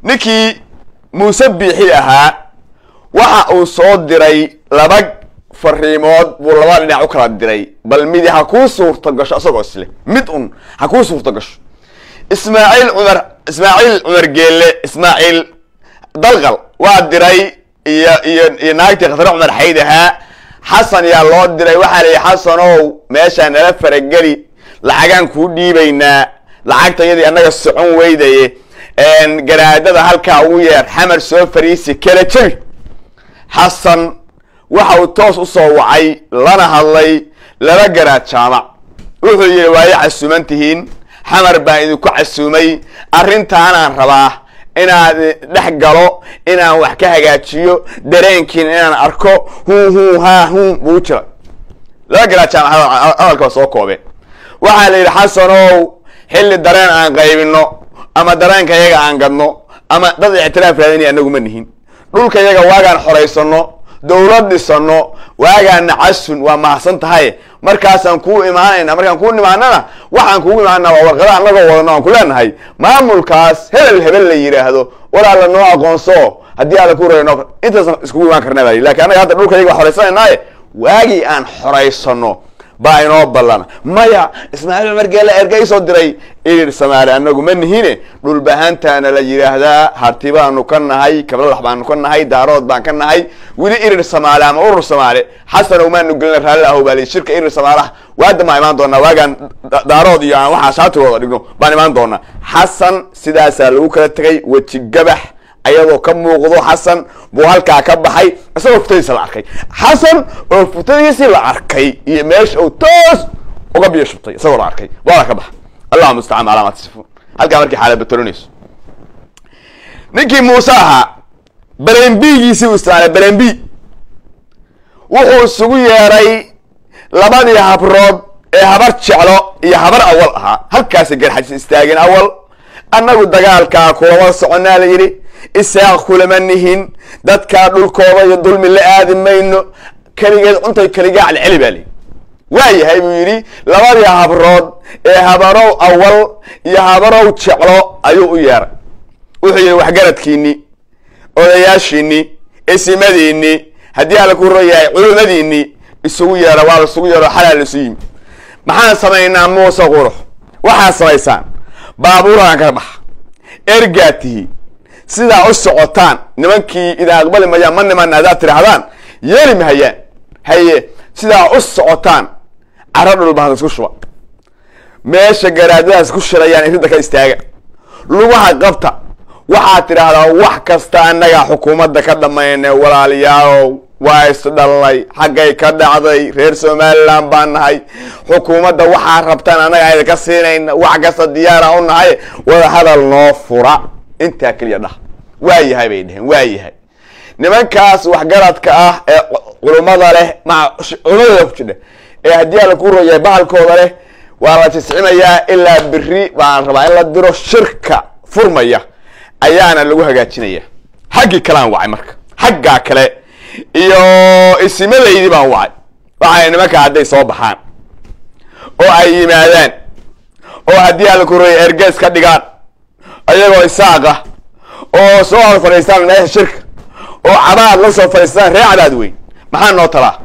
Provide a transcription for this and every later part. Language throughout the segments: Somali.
Ninkii Muuse Biixi ahaa waxa uu soo diray laba fariimood buu laba dhinac u kala diray. Bal midi ha kuu suurta gasho, isagoo isle mid un ha kuu suurta gasho. Ismaaciil Cumar, Ismaaciil Cumar Geelle, Ismaaciil Dalqal waa diray iyo naagtii Khatare Cumar Xayd ahaa. Xasan yaa loo diray, waxaa la yihi Xasanow meeshaa nala farageli, lacagaan kuu dhiibaynaa, lacagta yadii annaga socon weydaye, garaadada halkaa ugu yeer, Xamar soo fariisi, kala jebi. Xasan waxa uu toos u soo wacay lana hadlay laba garaad jaamac. Wuxuu yidhi waayo casuuman tihiin, Xamar baan idinku casuumay, arrintaanaan rabaa inaad dhex galo, inaan wax ka hagaajiyo, dareenkiina inaan arko. Huu huu haa huu buu jira. Laba garaad jaamac hadalka waa soo koobeen. Waxaa la yidhi Xasanow, xilli dareen aan qaybino ama dareenka iyaga aan gadno ama dad ictiraaf raadinaya anagu ma nihin. Dhulka iyaga waagaan xoraysano, dawlad dhisano, waagaana casun, waa mahadsan tahay, markaasaan kuu imaanayna. Markaan kuu imaanana waxaan kugu imaanana waa warqada anagoo wadano aan ku leenahay maamulkaas hebel hebel la yidhaahdo, walaala noo aqoonso, haddii alla ku reeno intaasaan iskugu imaan karna baa. Lakin annaga hadda dhulka iyaga waa xoraysanaynaye, waagii aan xoraysano baa inoo ballan. Maya, Ismaaciil Cumar Geelle ergey soo diray irir Samaali anagu ma nihine, dhulbahantaana la yidhaahdaa, harti baanu ka nahay, kabladax baanu ka nahay, daarood baan ka nahay, weli irir Samaale ama urur Samaale Xasanow maanu gelina, raalli ahow baa li. Shirka irir Samaalaha waada maa imaan doonaa, waagaan daarood iyo aan waxaa shaatigooda dhigno baan imaan doonaa. Xasan sidaasaa lagu kala tegay, weji gabax ayadoo ka muuqdo Xasan buu halkaa ka baxay, isagoo futadiisa la arkay. Xasan oo futadiisii la arkay iyo meesha uu toos uga biyo shubtay isagoo la arkay waala ka baxa. Allahu mustacaan calaamaat sifuun. Halkaa markii xaalad batolinayso, ninkii Muuse ahaa barenbigiisii uu isticmaalay. Barenbi wuxuu isugu yeeray labadii habrood ee Habar Jeclo iyo Habar Awal ahaa. Halkaasay Garxajis istaageen. Awal annagu dagaalkaa kulama soconaa la yidhi, Isaaq kulama nihin, dadkaa dhulkooda iyo dulmi la aadi mayno, keligeed cuntay keligaa celceli baa lihi. Waa yahay buu yidhi. Labadii habrood ee Habarow Awal iyo Habarow Jeclo ayuu u yeeray. Wuxuu yidhi waxgaradkiinni, odayaashiinni, isimadiinni, haddii alla ku royahay culimadiinni isugu yeera. Waa la isugu yeero, xalaa laisu yimi. Maxaan samaynaa Muuse qurux? Waxaad samaysaan baabuuraan ka baxa, ergaa tihi, sidaa u socotaan nimankii idin aqbali mayaan. Ma niman haddaad tidhaahdaan yeeli mahayaan. Haye, sidaa u socotaan carro dhulbahada isku shuba, meesha garaadadaas ku shirayaan irinta ka istaaga, lugaha qabta, waxaad tidhaahdaa wax kasta annagaa xukuumadda ka dhammaynay, walaalayaalow waa isdhallay, xaggay ka dhacday, reer Somaliland baan nahay, xukuumadda waxaa rabtaan annagaa idinka siinayna, wax kasta diyaara u nahay, wada hadal noo fura. Intaa keliya dhah. Waa yahay bay dheheen. Waa yahay. Nimankaas waxgaradka ah ee culummada leh, maa culimadooda ku jidha ee haddii alla ku royahay bahalkooda leh, waa la jiscimayaa. Ilaa beri baan rabaa in la diro, shirka furmaya ayaana lagu hagaajinaya. Xaggii kalean wacay, marka xaggaa kale iyo isimadaydi baan wacay. Waxay nimanka hadday soo baxaan oo ay yimaadaan oo haddii alla ku royay ergeys ka dhigaan ayagoo isaaqa oo soo hor fadhiistaan meesha shirka oo cabaad la soo fadhiistaan reer Cabaad weyn, maxaa noo talaa?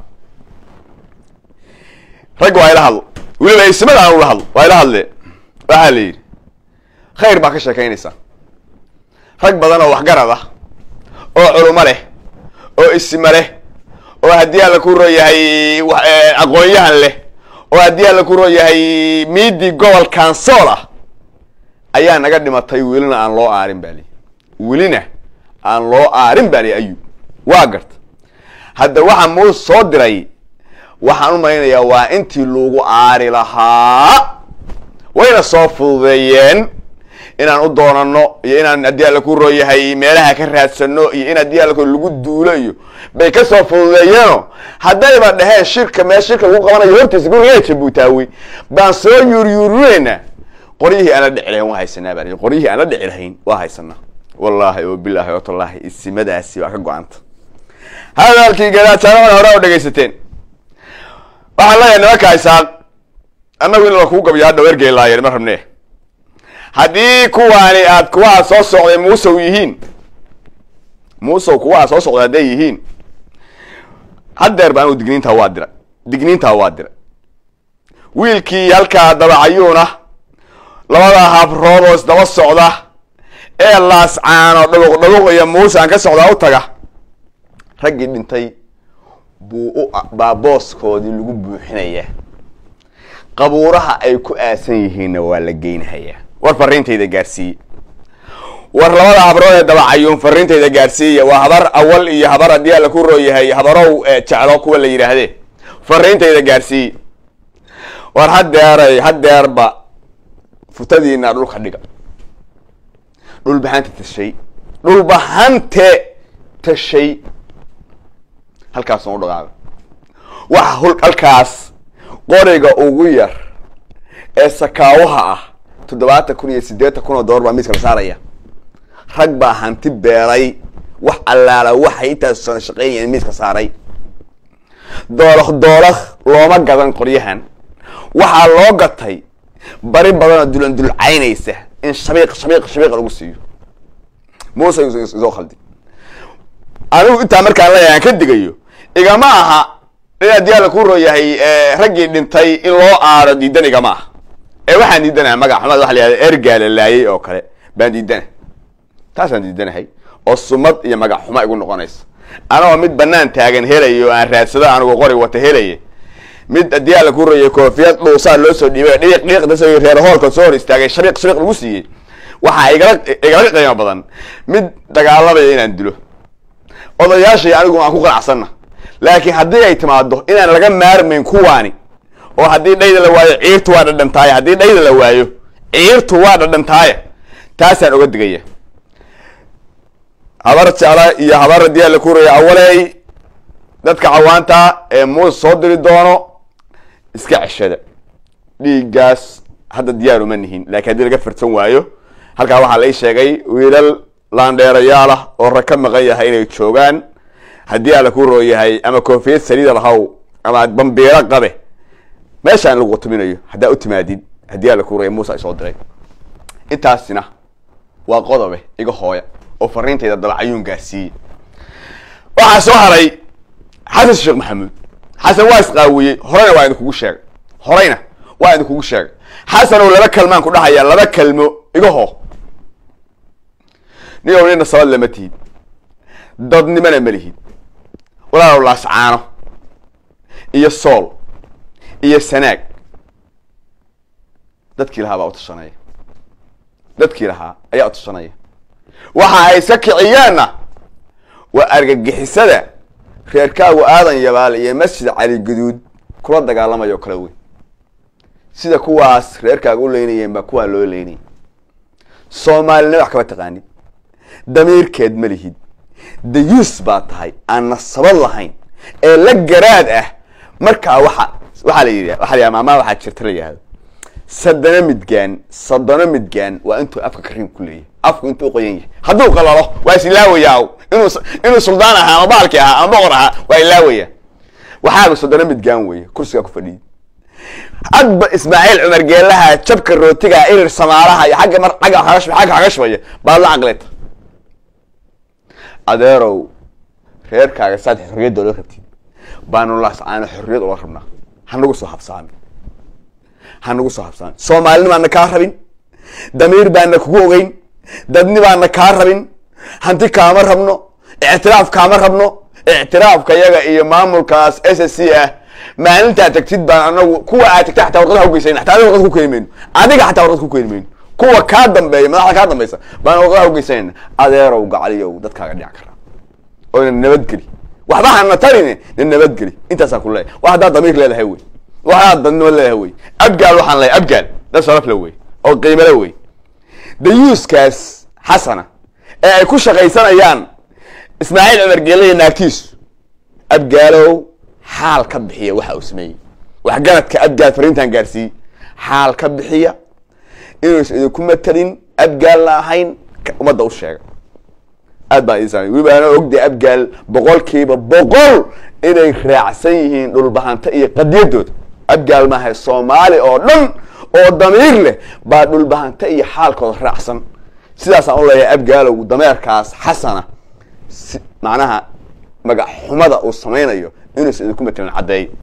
Ragga waa ila hadlo, weliba isimada aan ula hadlo, waa ila hadlee. Waxaa la yidhi khayr baa ka sheekaynaysaa, rag badan oo waxgarad ah oo culumo leh oo isima leh oo haddii alla ku royahay aqoon-yahan leh oo haddii alla ku royahay miidii gobol kansool ah ayaa naga dhimatay, welina aan loo aarin baa liyi, welina aan loo aarin baa liyi. Ayub waa garta. Hadda waxa Muuse soo diray waxaan u malaynayaa waa intii lagu aari lahaa, wayna soo fududeeyeen inaan u doonano iyo inaan haddii alla ku royahay meelaha ka raadsano iyo in haddii alla lagu duulo iyo bay ka soo fududeeyeeno. Haddayba dhaheen shirka meel shirka lagu qabanayo hortiisa guriga Jabuutaawi baan soo yuuryuurinaynaa, qoryihii aan la dhici lahayn waa haysanaa baa, qoryihii aan la dhici lahayn waa haysanaa. Wallaahi oo bilaahi oo tallaahi isimadaasi waa ka go-anta. Hadalkii garaajaalamada hore oo dhegaysateen, waxaan leeyahay nimanka Isaaq, annagu in lakuu gabiyo hadha wergey laayeen ma rabnee. Haddii kuwaani aad kuwaha soo socday Muusow yihiin, Muusow kuwaha soo socday hadday yihiin, haddeer ba anigu digniintaa waa dira, digniintaa waa dira. Wiilkii halkaa Dabacayuuna labada habrood oo isdaba socda ee Laascaano dhubuq dhubuq iyo Muuse aan ka socdaa u taga, raggii dhintay buu u baa booskoodii lagu buuxinayaa, qabuuraha ay ku aasan yihiinna waa la geynhayaa. War fariintayda gaarsiiye, war labada habrood ee Dabacayuun fariintayda gaarsiiya. Waa Habar Awal iyo habar haddii Alla ku rooyahay Habarow Jeclo kuwa la yidhaahdee, fariintayda gaarsiiye. War haddeeray haddeerba futadiina dhulka dhiga. Dhulbahante tashay, dhulbahante tashay, halkaasna u dhaqaaga. Waxa halkaas qoriga ugu yar ee sakaawaha ah 70,000 iyo 80,000 oo dollar baa miiska la saaraya. Rag baa hanti beeray, wax allaala waxay intaas sano shaqeynayeen miiska saaray. Doolakh doolakh looma gadan qoryahan, waxaa loo gatay bari badanoo dulan dulcaynaysa in shabiiq shabiiq shabiiq lagu siiyo. Muuse isoo khaldi, anigu intaa markaan leeyahay aan ka digayo igama aha in haddii Alla ku rooyahay raggii dhintay in loo aaro diidan igama aha, ee waxaan diidanahay magac xumad waxa la yihahda ergaa la laayay oo kale baan diidanahay, taasaan diidanahay oo sumad iyo magac xuma igu noqonaysa. Anagoo mid banaan taagan helayo oo aan raadsado anigu qori wata helaya, mid haddii Alla ku rooyay koofiyad dhuusaa loo soo dhiibay dhiiq dhiiq dasoo reer hoolka soo hor istaagay shabiiq shabiiq lagu siiyey, waxaa igala qiimo badan mid dagaalamaya inaan dilo. Odayaashay anigu aan ku qanacsanna, laakiin haddii ay timaado inaan laga maarmayn kuwaani, oo haddii dhayda la waayo ciirtu waa dhadhantaaya, haddii dhayda la waayo ciirtu waa dhadhantaaya, taasaan oga digaya. Habar Jecla iyo habar haddii Alla ku raya Awaley, dadka cawaanta ee Muuse soo diri doono iska ceshada dhiiggaas. Hadda diyaar uma nihin, laakiin haddii laga farsan waayo, halkaa waxaa la ii sheegay wiilal laandheerayaal ah oo rag ka maqan yahay inay joogaan. Haddii Alla ku rooyahay ama koofiyad saliida lahaw ama bambiiro qabe meeshaan lagu qatuminayo haddaa u timaadid, haddii Alla ku rooyay Muuse ay soo diray. Intaasina waa qodobe iga hooya oo fariintayda Dabacayuun gaarsiiyey. Waxaa soo haray Xasan Sheekh Maxamuud. Xasan waa isqaawiyey, horeyna waa idinkugu sheegay, horeyna waa idinkugu sheegay. Xasan oo laba kalmaan ku dhahaya, laba kalmo iga hoo. Niyow nina sabad lama tihid, dadnimana ma lihid. Walaalow Laascaano iyo Sool iyo Sanaag dadkii lahaa baa utashanaya, dadkii lahaa ayaa utashanaya. Waxa ay iska kiciyaanna waa argagixisada reerkaagu Aadan Yabaal iyo Masjid Cali Guduud kula dagaalamayo kala weyn. Sida kuwaas reerkaaga u leynayeen baa kuwaa loo leynayay. Soomaalina wax kama taqaanid, damiirkeed ma lihid, dayuus baa tahay aan nasabad lahayn ee la garaad ah. Markaa waxa waxaa la yidhi, waxaa la yidhaha maamaa waxaa jirta la yihahdo sadano midgaan, sadano midgaan waa intuu afka kariim ku leeyahay, afku intuu qoyan yahay. Hadduu qalalo waa is ilaawayaa inuu suldaan ahaa ama baalki ahaa ama boqor ahaa, waa ilaawaya. Waxaaga soddona midgaan weeye kursigaa ku fadhiyay adba Ismaaciil Cumar Geelaha jabka rootiga irir samaalaha iyo agga mar agga agga xagashbaya baad la caqleeta. Adeerow reerkaaga saad xorriyadda ula rabtid baanu Laascaano xorriyad ula rabnaa. Hanagu soo habsaami, hanagu soo habsaami. Soomaalinimaana kaa rabin, damiir baana kugu ogeyn, dadni baana kaa rabin, hanti kaama rabno, ictiraaf kaama rabno. Ictiraafka yaga iyo maamulkaas S S C ah maalintaa tagtid baan anagu kuwa aad tagta xataa warqadaha ugeysayn, xataa adiga warqad ku keeni mayno, adiga xataa warqad ku keeni mayno. Kuwa kaa dambeeya, madaxda kaa dambeysa baan warqadaha ugeysanayna. Adeerow gacaliyow dadkaaga dhinac ka raa oo na nabadgeli, waxba hana tarine, na nabadgeli. Intaasaan ku leeyahay. Wax haddaad damiir leedahay wey, wax haddaad dadnimo leedahay wey. Abgaal waxaan leeyahay, abgaal dad sharaf le wey oo qiimale wey. Dayuuskaas Xasana ee ay ku shaqaysanayaan Ismaaciil Cumar Geele iyo naagtiisu, abgaalow xaal ka bixiya waxa uu sameeyey. Waxgaradka abgaal fariintan gaarsiiyey, xaal ka bixiya inuusan idinku matelin, abgaalna ahayn ummadda u sheega. Aad baan idin saamay, weliba ana ogday abgaal 100% inay raacsan yihiin dhulbahanta iyo qadiyadooda. Abgaal maahay, Soomaali oo dhan oo damiir leh baa Dhulbahante iyo xaalkooda raacsan. Sidaasaan u leeyahay Abgaalow, dameerkaas Xasana si macnaha magac xumada uu samaynayo inuusan idinku matelin caddeey.